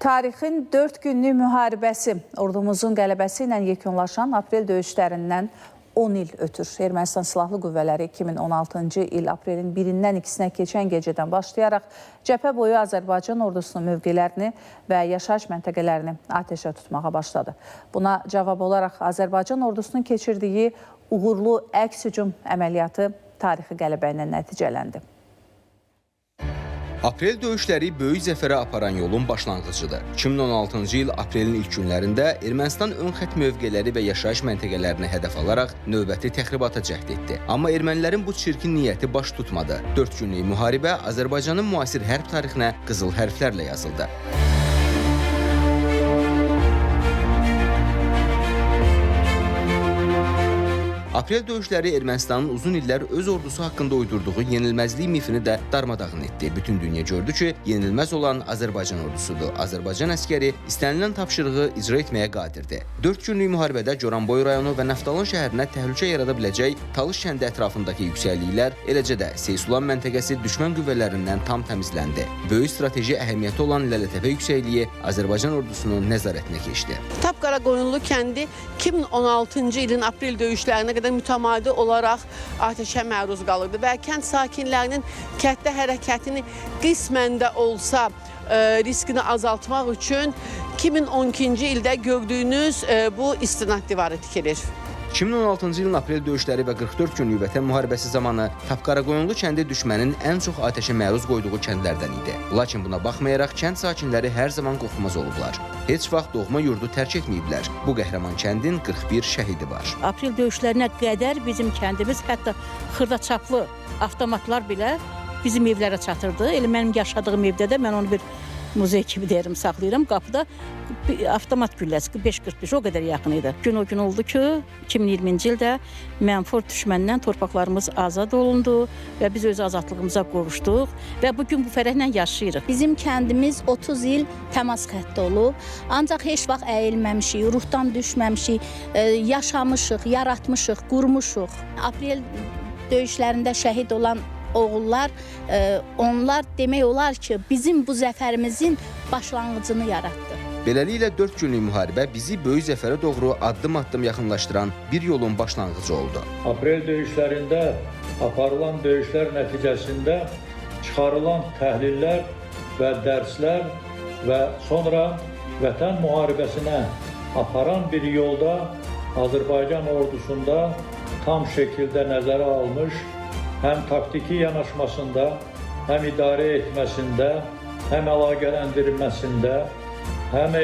S1: Tarixin 4 günlük müharibəsi ordumuzun qələbəsi ilə yekunlaşan aprel döyüşlərindən 10 il ötür. Ermənistan Silahlı Qüvvələri 2016-cı il aprelin 1-dən 2-sinə keçən gecədən başlayaraq cəbhə boyu Azərbaycan ordusunun mövqelərini və yaşayış məntəqələrini atəşə tutmağa başladı. Buna cavab olaraq Azərbaycan ordusunun keçirdiyi uğurlu əks hücum əməliyyatı tarixi qələbə ilə nəticələndi.
S11: Aprel döyüşləri böyük zəfərə aparan yolun başlanğıcıdır. 2016-cı il aprelin ilk günlərində Ermənistan ön xətt mövqeləri və yaşayış məntəqələrini hədəf alaraq növbəti təxribata cəhd etdi. Amma ermənilərin bu çirkin niyyəti baş tutmadı. 4 günlük müharibə Azərbaycanın müasir hərb tarixinə qızıl hərflərlə yazıldı. Aprel döyüşləri Ermənistanın uzun illər öz ordusu haqqında uydurduğu yenilməzlik mifini də darmadağın etdi. Bütün dünya gördü ki, yenilməz olan Azərbaycan ordusudur. Azərbaycan əskəri istənilən tapşırığı icra etməyə qadirdir. 4 günlük müharibədə Goranboy rayonu və Naftalan şəhərinə təhlükə yarada biləcək Talış kəndi ətrafındakı yüksəkliklər, eləcə də Seysulan məntəqəsi düşmən qüvvələrindən tam təmizləndi. Böyük strateji əhəmiyyəti olan Lələtəpə yüksəkliyi Azərbaycan ordusunun nəzarətinə keçdi.
S10: Tapqaraqoyunlu kəndi 2016-cı ilin aprel döyüşlərinə qədər mütəmadi olaraq atəşə məruz qalırdı və kənd sakinlərinin kənddə hərəkətini qismən də olsa riskini azaltmaq üçün 2012-ci ildə gördüyünüz bu istinad divarı tikilir.
S11: 2016-cı ilin aprel döyüşləri və 44 günlük Vətən müharibəsi zamanı Tapqaraqoyunlu kəndi düşmənin ən çox atəşə məruz qoyduğu kəndlərdən idi. Lakin buna baxmayaraq kənd sakinləri hər zaman qorxmaz olublar. Heç vaxt doğma yurdu tərk etməyiblər. Bu qəhrəman kəndin 41 şəhidi var.
S16: Aprel döyüşlərinə qədər bizim kəndimiz, hətta xırdaçaplı avtomatlar belə bizim evlərə çatırdı. Elə mənim yaşadığım evdə də mən onu bir muzey kimi deyirəm, saxlayıram. Qapıda avtomat gülləsi 5.45 o qədər yaxın idi. Gün o gün oldu ki, 2020-ci ildə mənfur düşməndən torpaqlarımız azad olundu və biz öz azadlığımıza qovuşduq və bugün bu fərəhlə yaşayırıq.
S17: Bizim kəndimiz 30 il təmas xətti olub, ancaq heç vaxt əyilməmişik, ruhdan düşməmişik, yaşamışıq, yaratmışıq, qurmuşuq. Aprel döyüşlərində şəhid olan oğullar, onlar demək olar ki, bizim bu zəfərimizin başlanğıcını yaratdı.
S11: Beləliklə 4 günlük müharibə bizi böyük zəfərə doğru addım-addım yaxınlaşdıran bir yolun başlanğıcı oldu.
S18: Aprel döyüşlərində aparılan döyüşlər nəticəsində çıxarılan təhlillər və dərslər və sonra vətən müharibəsinə aparan bir yolda Azərbaycan ordusunda tam şəkildə nəzərə almış, həm taktiki yanaşmasında, həm idarə etməsində, həm əlaqələndirilməsində, həm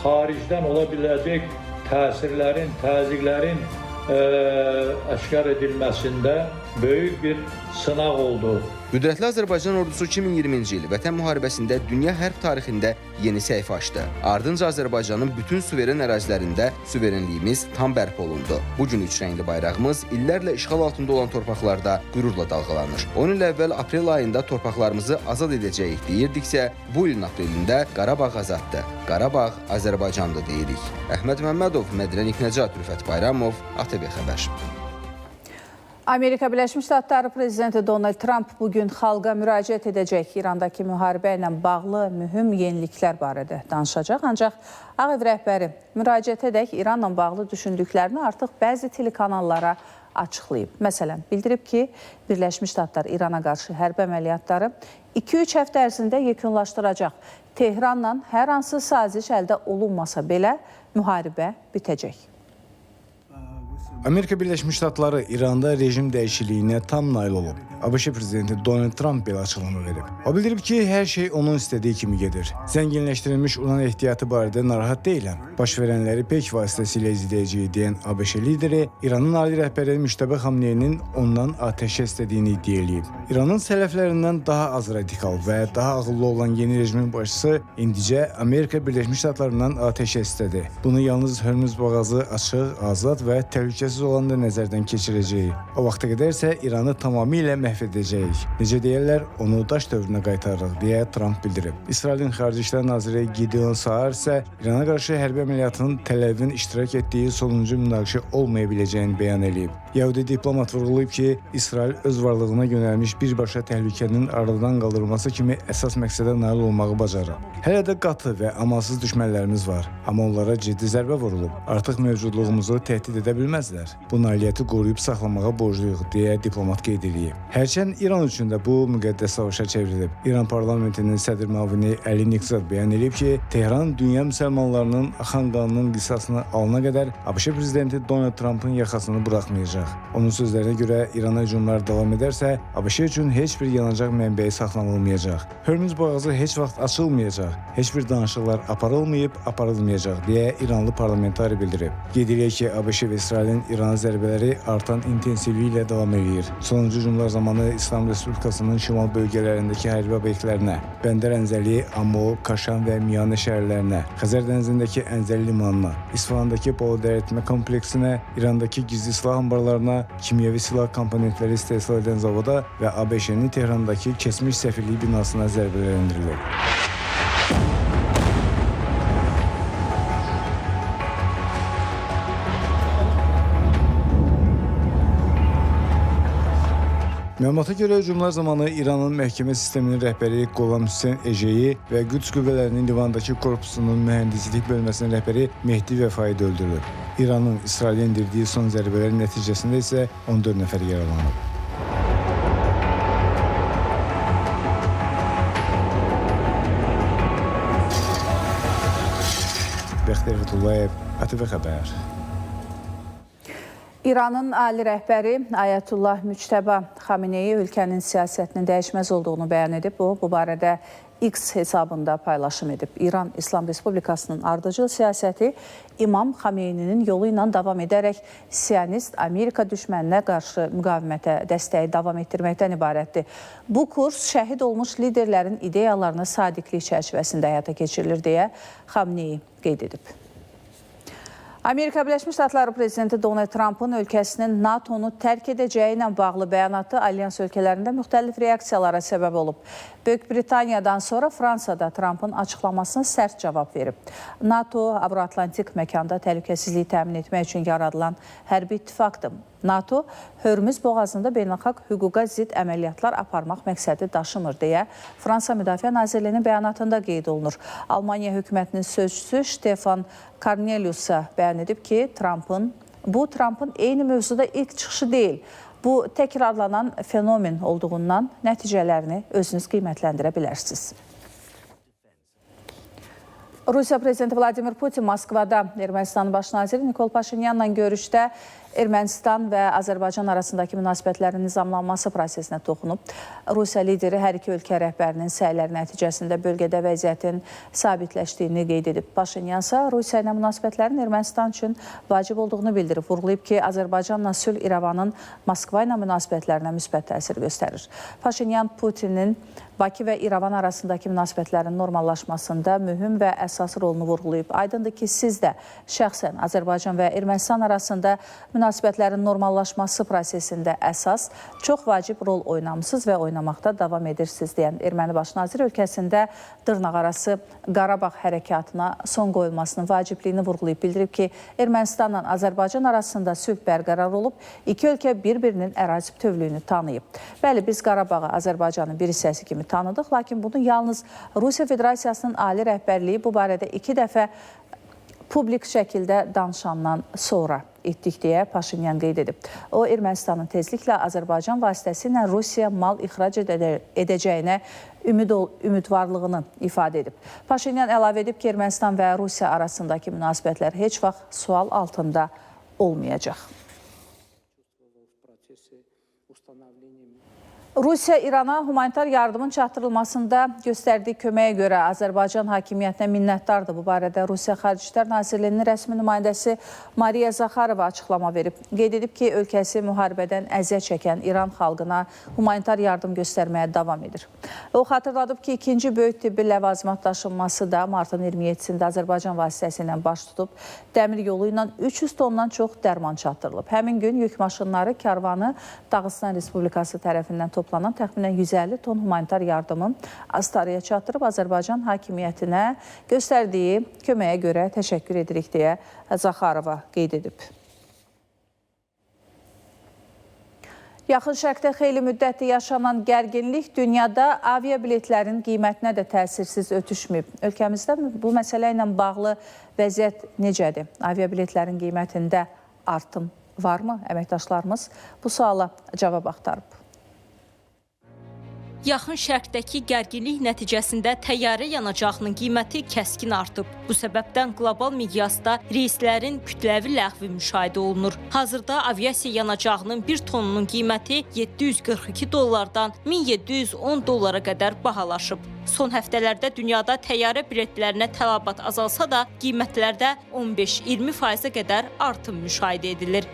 S18: xaricdən ola biləcək təsirlərin, təzyiqlərin aşkar edilməsində böyük bir sınaq oldu.
S11: Qüdrətli Azərbaycan ordusu 2020-ci il Vətən müharibəsində dünya hərb tarixində yeni səhifə açdı. Ardınca Azərbaycanın bütün suveren ərazilərində suverenliyimiz tam bərpa olundu. Bu gün üç rəngli bayrağımız illərlə işğal altında olan torpaqlarda qürurla dalğalanır. 10 il əvvəl aprel ayında torpaqlarımızı azad edəcəyik deyirdiksə, bu ilin aprelində Qarabağ azaddır, Qarabağ Azərbaycandır deyirik. Əhməd Məmmədov, Mədinə Niknəcat, Rüfət Bayramov, ATV Xəbər.
S1: Amerika Birləşmiş Ştatları Prezidenti Donald Trump bugün xalqa müraciət edəcək. İrandakı müharibə ilə bağlı mühüm yeniliklər barədə danışacaq. Ancaq Ağ Ev rəhbəri müraciətə dək İranla bağlı düşündüklərini artıq bəzi telekanallara açıqlayıb. Məsələn, bildirib ki, Birləşmiş Ştatlar İrana qarşı hərbi əməliyyatları 2-3 həftə ərzində yekunlaşdıracaq. Tehranla hər hansı saziş əldə olunmasa belə müharibə bitəcək.
S19: Amerika Birləşmiş Ştatları İranda rejim dəyişikliyinə tam nail olub. ABŞ prezidenti Donald Trump belə açıqlama verib. O bildirib ki, hər şey onun istədiyi kimi gedir. Zənginləşdirilmiş uran ehtiyatı barədə narahat deyiləm. Baş verənləri pek vasitəsilə izləyəcəyik deyən ABŞ lideri İranın ali rəhbəri Müçtəba Xamneyinin ondan atəşə istədiyini iddia eləyib. İranın sələflərindən daha az radikal və daha ağıllı olan yeni rejimin başçısı indicə Amerika Birləşmiş Ştatlarından atəşə istədi. Bunu yalnız Hörmüz boğazı açıq, azad və təhlükəsiz olanı da nəzərdən keçirəcəyik. O vaxta qədər isə İranı tamamilə məhv edəcəyik. Necə deyirlər, onu daş dövrünə qaytarırıq, deyə Trump bildirib. İsrailin Xarici İşlər Naziri Gideon Saar isə İrana qarşı hərbi əməliyyatının Təl-Əvivin iştirak etdiyi sonuncu münaqişə olmaya biləcəyini bəyan eləyib. Yəhudi diplomat vurğulayıb ki, İsrail öz varlığına yönəlmiş birbaşa təhlükənin aradan qaldırılması kimi əsas məqsədə nail olmağı bacarır. Hələ də qatı və amansız düşmənlərimiz var, amma onlara ciddi zərbə vurulub. Artıq mövcudluğumuzu təhdid edə bilməzlər. Bu nailiyyəti qoruyub saxlamağa borcluyuq, deyə diplomat qeyd eləyib. Hərçənd İran üçün də bu müqəddəs savaşa çevrilib. İran parlamentinin sədr müavini Əli Nikzad bəyan eləyib ki, Tehran dünya müsəlmanlarının axan qanının qisasını alana qədər ABŞ prezidenti Donald Trumpın yaxasını buraxmayacaq. olmayacaq. Onun sözlərinə görə İrana hücumlar davam edərsə, ABŞ üçün heç bir yanacaq mənbəyi saxlanılmayacaq. Hörmüz boğazı heç vaxt açılmayacaq, heç bir danışıqlar aparılmayıb, aparılmayacaq deyə İranlı parlamentari bildirib. Qeyd edək ki, ABŞ və İsrailin İrana zərbələri artan intensivliyi ilə davam edir. Sonuncu hücumlar zamanı İslam Respublikasının şimal bölgələrindəki hərbi obyektlərinə, Bəndər Ənzəli, Amol, Kaşan və Miyanə şəhərlərinə, Xəzər dənizindəki Ənzəli limanına, İsfahandakı polodəritmə kompleksinə, İrandakı gizli silah anbarlarına, kimyəvi silah komponentləri istehsal edən zavoda və ABŞ-nin Tehrandakı keçmiş səfirlik binasına zərbələr endirilib. Məlumata görə hücumlar zamanı İranın məhkəmə sisteminin rəhbəri Qolam Hüseyn Ejeyi və Qüds qüvvələrinin Livandakı korpusunun mühəndislik bölməsinin rəhbəri Mehdi Vəfayi də öldürülüb. İranın İsrailə endirdiyi son zərbələrin nəticəsində isə 14 nəfər yaralanıb. Bəxtiyar Fətullayev, ATV Xəbər.
S1: İranın ali rəhbəri Ayətullah Müctəba Xameneyi ölkənin siyasətinin dəyişməz olduğunu bəyan edib. O, bu barədə X hesabında paylaşım edib. İran İslam Respublikasının ardıcıl siyasəti İmam Xameyninin yolu ilə davam edərək siyonist Amerika düşməninə qarşı müqavimətə dəstəyi davam etdirməkdən ibarətdir. Bu kurs şəhid olmuş liderlərin ideyalarına sadiqlik çərçivəsində həyata keçirilir deyə Xameneyi qeyd edib. Amerika Birləşmiş Ştatları Prezidenti Donald Trumpın ölkəsinin NATO-nu tərk edəcəyi ilə bağlı bəyanatı Alyans ölkələrində müxtəlif reaksiyalara səbəb olub. Böyük Britaniyadan sonra Fransa da Trumpın açıqlamasına sərt cavab verib. NATO, Avroatlantik məkanda təhlükəsizliyi təmin etmək üçün yaradılan hərbi ittifaqdır. NATO, Hörmüz boğazında beynəlxalq hüquqa zidd əməliyyatlar aparmaq məqsədi daşımır deyə Fransa Müdafiə Nazirliyinin bəyanatında qeyd olunur. Almaniya hökumətinin sözçüsü Stefan Corneliusa bəyan edib ki, Trumpın eyni mövzuda ilk çıxışı deyil. Bu təkrarlanan fenomen olduğundan nəticələrini özünüz qiymətləndirə bilərsiniz. Rusiya Prezidenti Vladimir Putin Moskvada Ermənistanın baş naziri Nikol Paşinyanla görüşdə Ermənistan və Azərbaycan arasındakı münasibətlərin nizamlanması prosesinə toxunub. Rusiya lideri hər iki ölkə rəhbərinin səyləri nəticəsində bölgədə vəziyyətin sabitləşdiyini qeyd edib. Paşinyan isə Rusiya ilə münasibətlərin Ermənistan üçün vacib olduğunu bildirib. Vurğulayıb ki, Azərbaycanla sülh İrəvanın Moskva ilə münasibətlərinə müsbət təsir göstərir. Paşinyan Putinin Bakı və İrəvan arasındakı münasibətlərin normallaşmasında mühüm və əsas rolunu vurğulayıb. Aydındır ki, siz də şəxsən Azərbaycan və Ermənistan arasında münasibətlərin normallaşması prosesində əsas, çox vacib rol oynamısınız və oynamaqda davam edirsiniz deyən erməni baş naziri ölkəsində dırnaqarası Qarabağ hərəkatına son qoyulmasının vacibliyini vurğulayıb. Bildirib ki, Ermənistanla Azərbaycan arasında sülh bərqərar olub, iki ölkə bir-birinin ərazi bütövlüyünü tanıyıb. Bəli, biz Qarabağı Azərbaycanın bir hissəsi kimi tanıdıq, lakin bunu yalnız Rusiya Federasiyasının ali rəhbərliyi bu barədə iki dəfə publik şəkildə danışandan sonra etdik deyə Paşinyan qeyd edib. O, Ermənistanın tezliklə Azərbaycan vasitəsilə Rusiya mal ixrac edəcəyinə ümidvarlığını ifadə edib. Paşinyan əlavə edib ki, Ermənistan və Rusiya arasındakı münasibətlər heç vaxt sual altında olmayacaq. Rusiya İrana humanitar yardımın çatdırılmasında göstərdiyi köməyə görə Azərbaycan hakimiyyətinə minnətdardır. Bu barədə Rusiya Xarici İşlər Nazirliyinin rəsmi nümayəndəsi Mariya Zaxarova açıqlama verib. Qeyd edib ki, ölkəsi müharibədən əziyyət çəkən İran xalqına humanitar yardım göstərməyə davam edir. O xatırladıb ki, ikinci böyük tibbi ləvazimat daşınması da martın 27-sində Azərbaycan vasitəsilə baş tutub. Dəmir yolu ilə 300 tondan çox dərman çatdırılıb. Həmin gün yük maşınları karvanı Dağıstan Respublikası tərəfindən toplanan təxminən 150 ton humanitar yardımı Astaraya çatdırıb Azərbaycan hakimiyyətinə göstərdiyi köməyə görə təşəkkür edirik deyə Zaxarova qeyd edib. Yaxın Şərqdə xeyli müddətdir yaşanan gərginlik dünyada aviabiletlərin qiymətinə də təsirsiz ötüşməyib. Ölkəmizdə bu məsələ ilə bağlı vəziyyət necədir? Aviabiletlərin qiymətində artım varmı? Əməkdaşlarımız bu suala cavab axtarıb.
S20: Yaxın Şərqdəki gərginlik nəticəsində təyyarə yanacağının qiyməti kəskin artıb. Bu səbəbdən qlobal miqyasda reyslərin kütləvi ləğvi müşahidə olunur. Hazırda aviasiya yanacağının bir tonunun qiyməti 742 dollardan 1710 dollara qədər bahalaşıb. Son həftələrdə dünyada təyyarə biletlərinə tələbat azalsa da, qiymətlərdə 15-20%-ə qədər artım müşahidə edilir.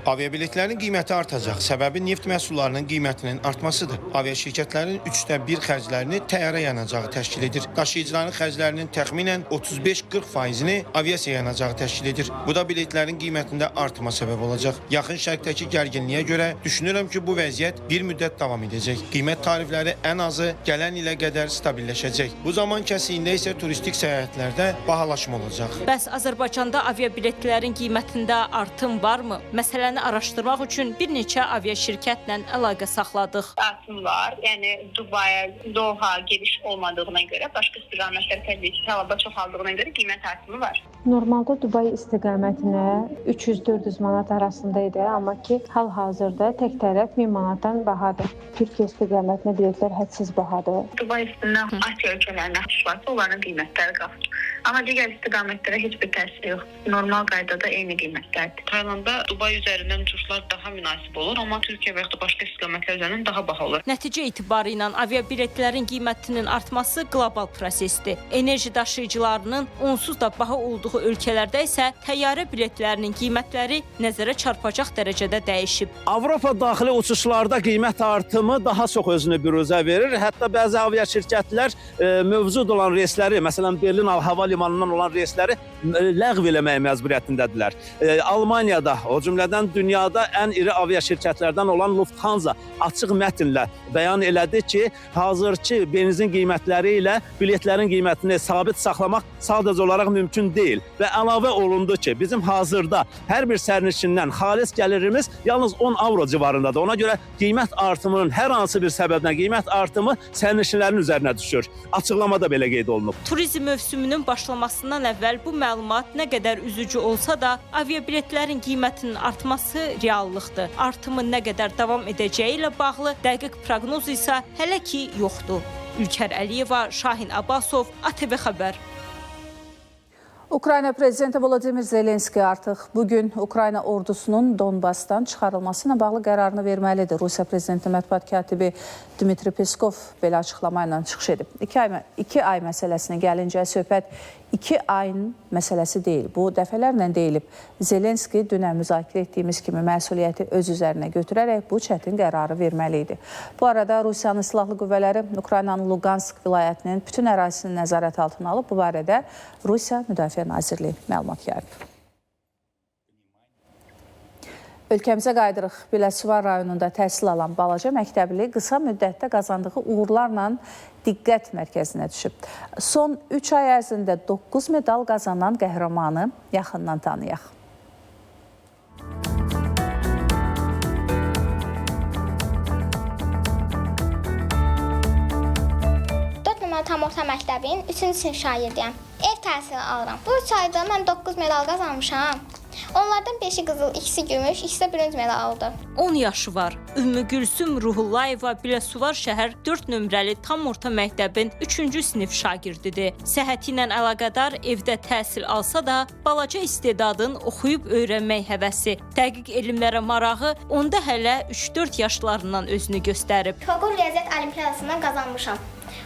S21: Aviabiletlərin qiyməti artacaq. Səbəbi neft məhsullarının qiymətinin artmasıdır. Aviaşirkətlərin 1/3 xərclərini təyyarə yanacağı təşkil edir. Daşıyıcıların xərclərinin təxminən 35-40%-ni aviasiya yanacağı təşkil edir. Bu da biletlərin qiymətində artıma səbəb olacaq. Yaxın Şərqdəki gərginliyə görə düşünürəm ki, bu vəziyyət bir müddət davam edəcək. Qiymət tarifləri ən azı gələn ilə qədər stabilləşəcək. Bu zaman kəsiyində isə turistik səyahətlərdə bahalaşma olacaq.
S20: Bəs Azərbaycanda aviabiletlərin qiymətində artım varmı? Məsələni araşdırmaq üçün bir neçə aviaşirkətlə əlaqə saxladıq.
S22: Artım var. Yəni Dubaya, Doha gediş olmadığına görə, başqa istiqamətlər təbii ki, tələbat çoxaldığına görə qiymət artımı var.
S23: Normalda Dubay istiqamətinə 300-400 manat arasında idi, amma ki, hal-hazırda tək tərəf 1000 manatdan bahadır. Türkiyə istiqamətinə biletlər hədsiz bahadır.
S22: Dubay üstündən Asiya ölkələrinə uçuş varsa, onların qiymətləri qalxır. Amma digər istiqamətlərə heç bir təsir yoxdur. Normal qaydada eyni qiymətlərdir.
S26: Taylanda Dubay üzərindən uçuşlar daha münasib olur, amma Türkiyə və yaxud da başqa istiqamətlər üzərindən daha baha olur.
S20: Nəticə etibarı ilə aviabiletlərin qiymətinin artması qlobal prosesdir. Enerji daşıyıcılarının onsuz da baha olduğu ölkələrdə isə təyyarə biletlərinin qiymətləri nəzərə çarpacaq dərəcədə dəyişib.
S24: Avropa daxili uçuşlarda qiymət artımı daha çox özünü büruzə verir. Hətta bəzi aviaşirkətlər mövcud olan reysləri, məsələn Berlin hava limanından olan reysləri ləğv eləmək məcburiyyətindədirlər. Almaniyada, o cümlədən dünyada ən iri aviaşirkətlərdən olan Lufthansa açıq mətnlə bəyan elədi ki, hazırki benzin qiymətləri ilə biletlərin qiymətini sabit saxlamaq sadəcə olaraq mümkün deyil və əlavə olundu ki, bizim hazırda hər bir sərnişindən xalis gəlirimiz yalnız 10 avro civarındadır. Ona görə qiymət artımının hər hansı bir səbəbdən qiymət artımı sərnişinlərin üzərinə düşür. Açıqlamada belə qeyd olunub.
S20: Turizm mövsümünün başlamasından əvvəl bu məlumat nə qədər üzücü olsa da, aviabiletlərin qiymətinin artması reallıqdır. Artımın nə qədər davam edəcəyi ilə bağlı dəqiq proqnoz isə hələ ki yoxdur. Ülker Əliyeva, Şahin Abbasov, ATV Xəbər.
S1: Ukrayna Prezidenti Volodymyr Zelenski artıq bugün Ukrayna ordusunun Donbasdan çıxarılması ilə bağlı qərarını verməlidir. Rusiya Prezidenti mətbuat katibi Dmitri Peskov belə açıqlama ilə çıxış edib. İki ay məsələsinə gəlincə söhbət 2 ayın məsələsi deyil. Bu dəfələrlə deyilib. Zelenski dünən müzakirə etdiyimiz kimi məsuliyyəti öz üzərinə götürərək bu çətin qərarı verməli idi. Bu arada Rusiyanın silahlı qüvvələri Ukraynanın Luqansk vilayətinin bütün ərazisini nəzarət altına alıb. Bu barədə Rusiya Müdafiə Nazirliyi məlumat yayıb. Ölkəmizə qayıdırıq. Biləsuvar rayonunda təhsil alan balaca məktəbli qısa müddətdə qazandığı uğurlarla diqqət mərkəzinə düşüb. Son 3 ay ərzində 9 medal qazanan qəhrəmanı yaxından tanıyaq.
S25: Tam orta məktəbin 3-cü sinif şagirdiyəm. Ev təhsili alıram. Bu 3 ayda mən 9 medal qazanmışam. Onlardan 5-i qızıl, 2-si gümüş, 2-si də bürünc medal oldu.
S20: 10 yaşı var. Ümmü Gülsüm Ruhullayeva Biləsuvar şəhər 4 nömrəli tam orta məktəbin 3-cü sinif şagirdidir. Səhhəti ilə əlaqədar evdə təhsil alsa da, balaca istedadın oxuyub öyrənmək həvəsi, dəqiq elmlərə marağı onda hələ 3-4 yaşlarından özünü göstərib.
S25: Pifaqor Riyaziyyat Olimpiyadasından qazanmışam.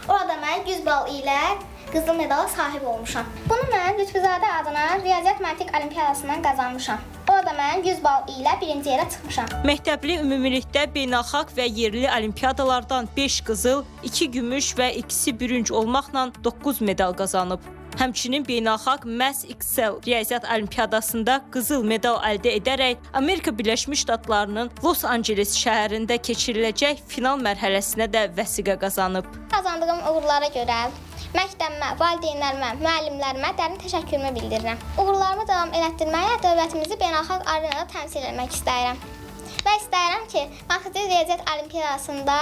S25: Orada mən 100 bal ilə qızıl medala sahib olmuşam. Bunu mən Lütfüzadə adına Riyaziyyat Məntiq Olimpiyadasından qazanmışam. Orada mən 100 bal ilə birinci yerə çıxmışam.
S20: Məktəbli ümumilikdə beynəlxalq və yerli olimpiadalardan 5 qızıl, 2 gümüş və 2-si bürünc olmaqla 9 medal qazanıb. Həmçinin beynəlxalq Mass Excel Riyaziyyat Olimpiyadasında qızıl medal əldə edərək Amerika Birləşmiş Ştatlarının Los Angeles şəhərində keçiriləcək final mərhələsinə də vəsiqə qazanıb.
S25: Qazandığım uğurlara görə məktəbimə, valideynlərimə, müəllimlərimə dərin təşəkkürümü bildirirəm. Uğurlarımı davam elətdirməyə dövlətimizi beynəlxalq arenada təmsil etmək istəyirəm. Və istəyirəm ki, Matematik Riyaziyyat Olimpiyadasında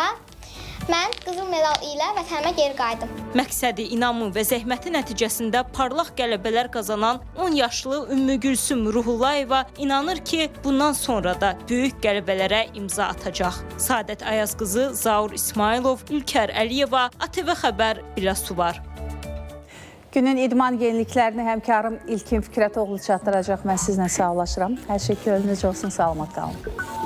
S25: Mən qızıl medal ilə vətənimə geri qayıtdım.
S20: Məqsədi, inamı və zəhməti nəticəsində parlaq qələbələr qazanan 10 yaşlı Ümmü Gülsüm Ruhullayeva inanır ki, bundan sonra da böyük qələbələrə imza atacaq. Sadət Ayazqızı, Zaur İsmailov, Ülkər Əliyeva, ATV Xəbər, Biləsuvar.
S1: Günün idman yeniliklərini həmkarım İlkin Fikrətoğlu çatdıracaq. Mən sizlə sağollaşıram. Hər şey könlünüzcə olsun, salamat qalın.